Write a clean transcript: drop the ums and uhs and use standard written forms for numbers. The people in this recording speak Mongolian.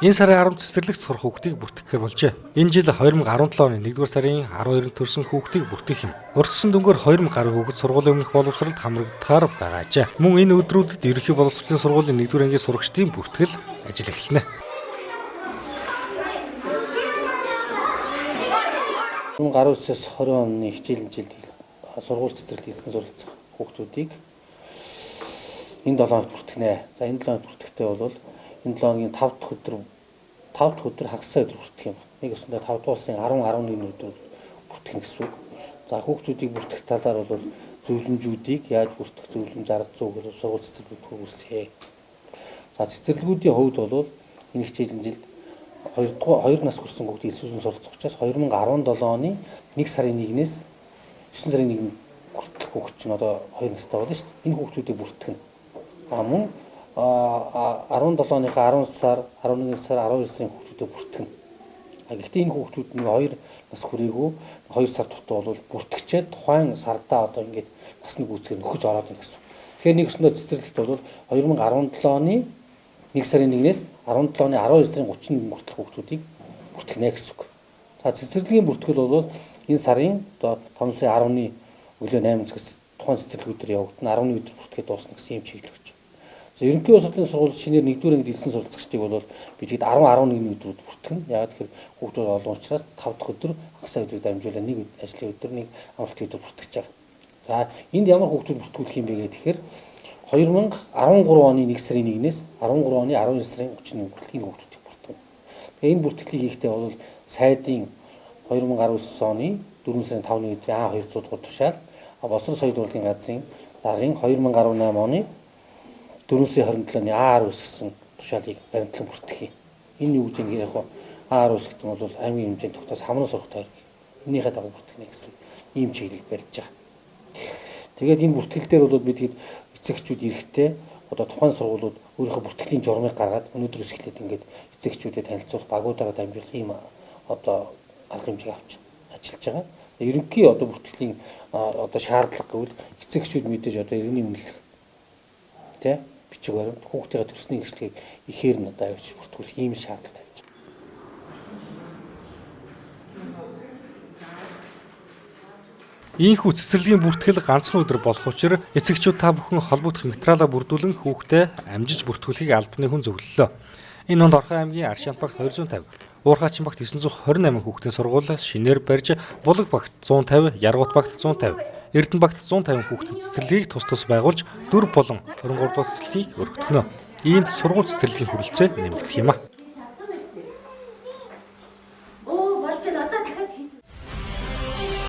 Энэ сарын 10 цэцэрлэгт сурах хүүхдийг бүртгэхээр болжээ. Энэ жил 2017 оны 1-р сарын 12-нд төрсэн хүүхдийг бүртгэх юм. Урьдчилсан дүнгээр 2000 гаруй хүүхэд сургуулийн өмнөх боловсролд хамрагдахаар байгаа ажээ. Мөн энэ өдрүүдэд ерөнхий боловсролын сургуулийн 1-р ангийн сурагчдын бүртгэл ажил эхэлнэ. 2019-с 20 оны хичээлийн жилд сургууль цэцэрлэгт элсэн суралцах хүүхдүүдийг энэ 7 хоногт бүртгэнэ. За энэ 7 хоногт бүртгэхдээ бол энэ 7 хоногийн 5 дахь өдөр 5 дахь өдөр хагас сайн өдөр бүртгэх юм. Нэг өсөндөө 5 дугаар сарын 10 11 өдөр бүртгэх гэсэн үг. За хүүхдүүдийг бүртгэх талаар бол зөвлөмжүүдийг яаж бүртгэх зөвлөмж арга зүй бол сургууль цэцэрлэгүүд хөрвүүлсэ. За цэцэрлэгүүдийн хувьд бол энэ хичээлийн жилд 2 нас хүрсэн хүүхд элсүүлэн суралцах учраас 2017 оны 1 сарын 1-ээс 9 сарын 1-нд хүртэлх хүүхд чинь одоо 2 настай болно шүү дээ. Энэ хүүхдүүдийг бүртгэнэ. А мөн 17 оныхаа 10 сар, 11 сар, 12 сарын хүүхдүүдийг бүртгэнэ. А гэхдээ энэ хүүхдүүд нэг 2 нас хүрээгүй 2 сар дутуу бол бүртгэчээд тухайн сардаа одоо ингээд насны гүйцэхээр нөхөж ороод ирнэ гэсэн. Тэгэхээр нэг өсөндөө цэцэрлэгт бол 2017 оны 1 сарын 1-ээс 17 оны 12 сарын 31 хүртэлх хүүхдүүдийг бүртгэнэ гэсэн үг. За цэцэрлэгийн бүртгэл бол энэ сарын одоо 5 сарын 10-ны өглөө 8 цагаас тухайн цэцэрлэгүүдээр явагдана. 11 өдөр бүртгээд дуусна гэсэн юм чиглэл өгч. За ерөнхий боловсролын сургууль шинээр 1-р ангид элсэн суралцагчдыг бол бид хэд 10 11 өдрүүд бүртгэнэ. Яг тэгэхээр хүүхдүүд олон учраас 5 дахь өдөр хагас өдрийг дамжуулаад нэг ажлын өдөр нэг амралтын өдөр бүртгэж байгаа. За энд ямар хүүхдүүд бүртгүүлэх юм бэ гэхээр 2013 оны 1 сарын 1-ээс 13 оны 12 сарын 31 хүртэл энэ хүүхдүүдийг бүртгэнэ. Тэгээ энэ бүртгэлийг хийхдээ бол сайдын 2019 оны 4 сарын 5-ны өдрийн А200 дугаар тушаал, Боловсрол соёл урлагийн газрын даргын 2018 оны 4 сарын 27-ны А10 гэсэн тушаалыг баримтлан бүртгэх юм. Энэ юу гэж юм яг А10 гэдэг нь бол аймгийн хэмжээнд тогтоос хамран сурах тойрог. Энийхээ дагуу бүртгэнэ гэсэн ийм чиглэл барьж байгаа. Тэгээд энэ бүртгэл дээр бол бид эцэгчүүд эрэхтэй одоо тухайн сургуулиуд өөрийнхөө бүртгэлийн журмыг гаргаад өнөөдрөөс эхлээд ингээд эцэгчүүдэд танилцуулах, багуудаараа дамжуулах ийм одоо арга хэмжээг авч ажиллаж байгаа. Ерөнхий одоо бүртгэлийн одоо шаардлага гэвэл эцэгчүүд мэдээж одоо иргэний үнэлэх тэ бичиг баримт хүүхдийнхээ төрсний гэрчлэгийг ихээр нь одоо авч бүртгүүлэх ийм шаардлага тавьж байгаа. Ийхүү цэцэрлэгийн бүртгэл ганцхан өдөр болох учир эцэгчүүд та бүхэн холбогдох материалаа бүрдүүлэн хүүхдээ амжиж бүртгүүлэхийг албаны хүн зөвлөлөө. Энэ онд Орхон аймгийн Аршаант багт 250, Уурхаачин багт 928 хүүхдийн сургууль шинээр барьж, Булаг багт 150, Яргут багт 150, Эрдэнэ багт 150 хүүхдийн цэцэрлэгийг тус тус байгуулж 4 болон 23 дугаар цэцэрлэгийг өргөтгөнө. Иймд сургууль цэцэрлэгийн хүрэлцээ нэмэгдэх юм а.